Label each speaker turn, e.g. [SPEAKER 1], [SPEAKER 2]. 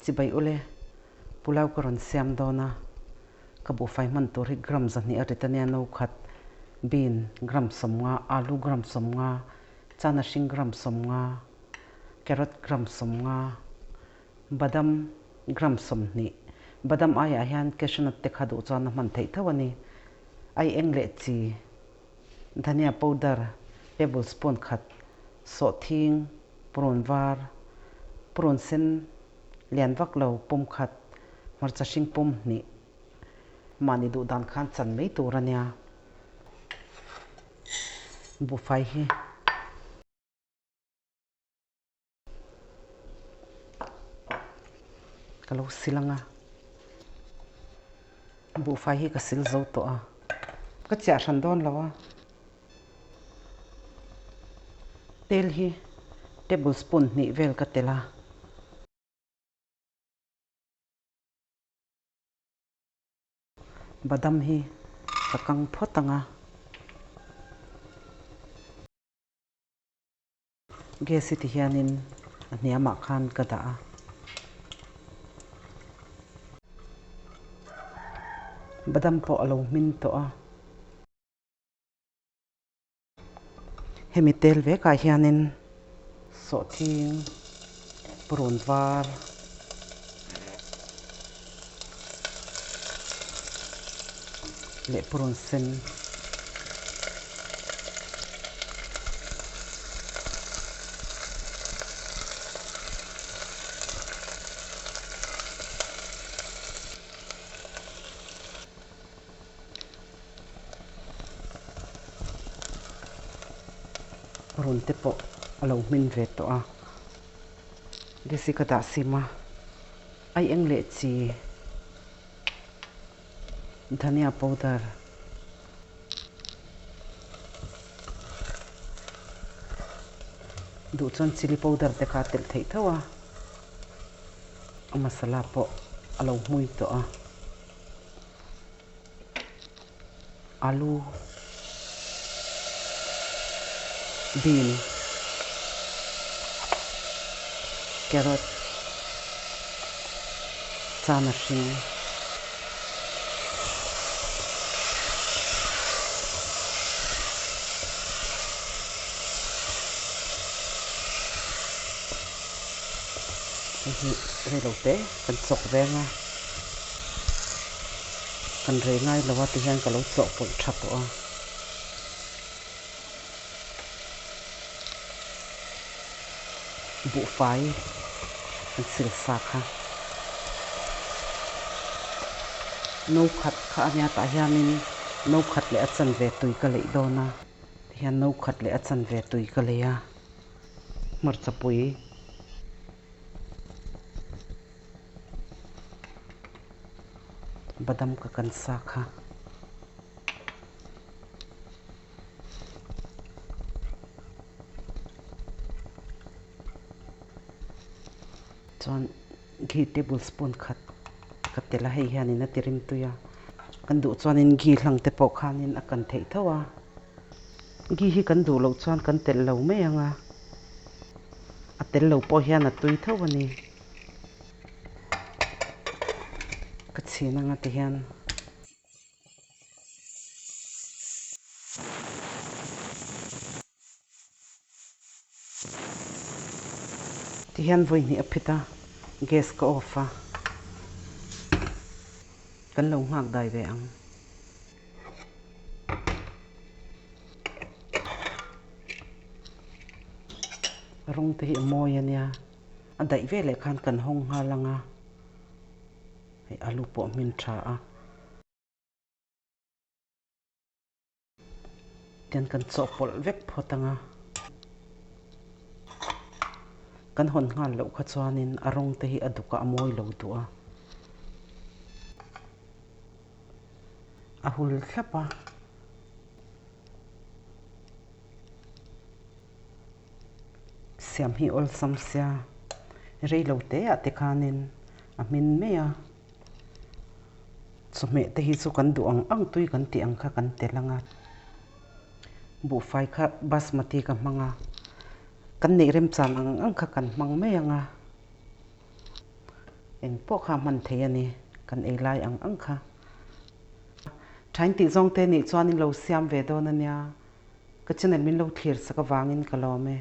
[SPEAKER 1] Chibai ule, Pulao ka rawn siam dawn a, ka buhfai hman tur hi gram 200 a rit ania no khat, bean gram 50, alu gram 50, chana hring gram 50, carrot gram 50, badam gram 20, badam aiah hian cashew nut te kha duh chuan a hman theih tho a ni, ai eng leh chi, dhania powder tablespoon khat, sawhthing, purun var, purun sen lian vak lo pum khat, hmarcha hring pum hnih, mahni duh dan khan chan mai tur a nia. Buhfai hi. Ka lo sil ang a, buhfai hi ka sil zo tawh a, ka chiah hran dawn lo a, tel hi table spoon hnih vel ka telh a. Badam hi ka kang phawt ang a. Gas hi ti hianin a hniamah khan ka dah a. Badam pawh a lo hmin tawh a. Hemi tel vekah hianin sawhthing, purun var, leh purun sen. Purun te pawh a lo hmin ve tawh a, gas hi ka dah sim a, ai eng leh chi. Dhania powder duh chuan chilli powder te kha a telh theih tho a, a masala pawh a lo hmui tawh a, alu bean carrot chana hring. Hei hi reilo te kan chawk veng a, kan rei ngai lo a tihian ka lo chawhpawlh tha tawh a. Buhfai an sil sa kha no khat kha a nia tah hianin no khat leh a chanve tui ka leih dawn a tihian no khat leh a chanve tui ka lei a hmarcha pui badam ka kan sa kha. Chuan ghee table spoon khat ka tel a, hei hianin a ti rim tui a, kan duh chuanin ghee hlang te pawh khanin a kan theih tho a, ghee hi kan duh loh chuan kan telh lo mai ang a, a tel lo pawh hian a tui tho a ni. Ka chhin anga ti hian. Tihian vawi hnih a phit a, gas ka off a, kan lo nghak dai ve ang. Rawng te hi a mawi a nia, a daih veleh khan kan hawng nghal ang a, hei alu pawh a hmin tha a. Tian kan chawhpawlh vek phawt ang a, kan hawn nghal loh kha chuanin a rawng te hi a duk a, a mawi lo duh a, a hul thlap a. Siam hi awlsam sia, rei lo te ah te khanin a hmin mai a. Chawhmeh te hi chu kan duh ang ang tui kan tih ang kha kan tel ang a, buhfai kha basmati ka hmang a, kan neih remchan ang ang kha kan hmang mai ang a, Eng pawh kha hman thei a ni, kan ei lai ang ang kha. Thain tih zawng te nih chuan in lo siam ve dawn a nia, ka channel min lo thlir sak avangin ka lawm e.